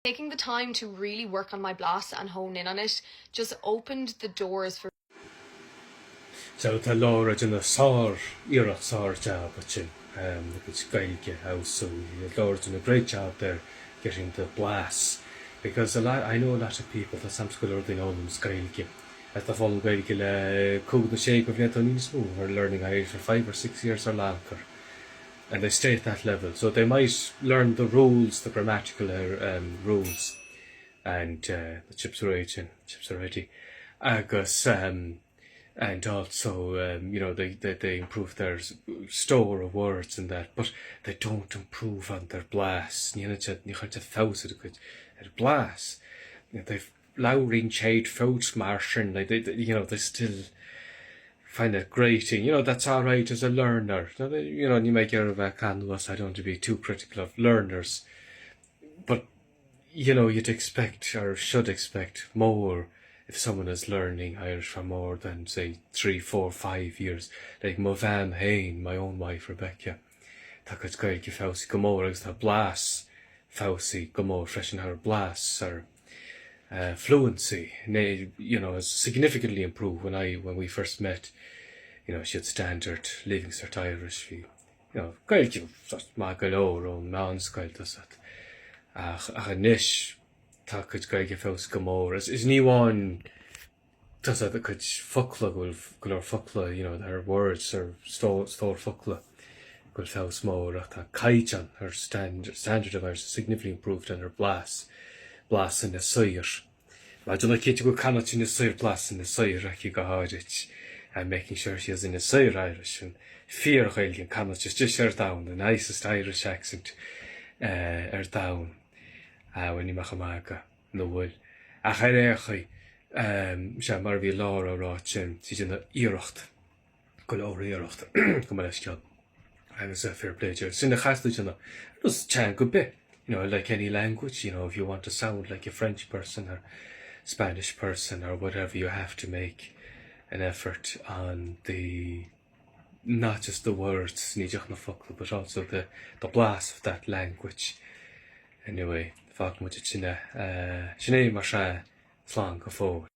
Taking the time to really work on my blas and hone in on it just opened the doors for. So tá Laura ag déanamh sár-iarracht, sár-jab ansin, a cuid Gaeilge a fheabhsú. Laura doing a great job there getting the blas because a lot, I know a lot of people, tá 's a'msa go leor daoine a fhoghlaim Gaeilge atá ag foghlaim Gaeilge le cúig nó sé de bhlianta nó níos mó, are learning Irish for five or six years or longer and they stay at that level. So they might learn the rules, the grammatical um, rules and uh, the chips are ready, chips are ready agus um, and also um, you know they, they, they improve their store of words and that but they don't improve on their blas ní ní chuirtear feabhas ar a gcuid ar blas you know, they've labhraíonn siad fós mar sin like they, they, you know they still find it grating you know that's all right as a learner you know ní mé ag iarraidh bheith ag caitheamh anuas I don't want to be too critical of learners but you know, you'd expect or should expect more if someone is learning Irish for more than, say, three, four, five years. Like mo bhean féin, my own wife Rebecca, tá a cuid Gaeilge feabhsaithe go mór agus tá blas feabhsaithe go mór freisin her blas her uh, fluency, you know, has significantly improved when I when we first met. You know, she had standard Leaving Cert Irish. Bhí you know, Gaeilge maith go leor ón meánscoil tá 's agat. Ach, ach anois tá a cuid Gaeilge feabhsaithe go mór. Is, is ní amháin tá 's agat a cuid focla go bhfuil go leor focla, you know, her words, her stór, stór focla go bhfuil feabhas mór ach tá caighdeán her stand, standard of Irish significantly improved and her blas, blas Inis Oírr. Mar déanamh cinnte go bhfuil canúint Inis Oírr, blas Inis Oírr aici go háirid and making sure she has Inis Oírr Irish, an fíor-Ghaeilge, an canúint is deise ar domhan, the nicest Irish accent ar domhan. Ah, bhuel, níl mé chomh maith acu, nó bhfuil? Ach ar aon chaoi, sea, mar a bhí Laura ag rá ansin, sí ag déanamh iarracht. go leor iarracht gabh mo leithscéal agus fair play di. Sin a chaithfeas tú déanamh. Ar nós teanga ar bith, you know, like any language, you know, if you want to sound like a French person or Spanish person or whatever, you have to make an effort on the not just the words, ní díreach na focla, but also the, the blas of that language. Anyway, fágfaidh muid sin é. Sin é mar sea, slán go fóill.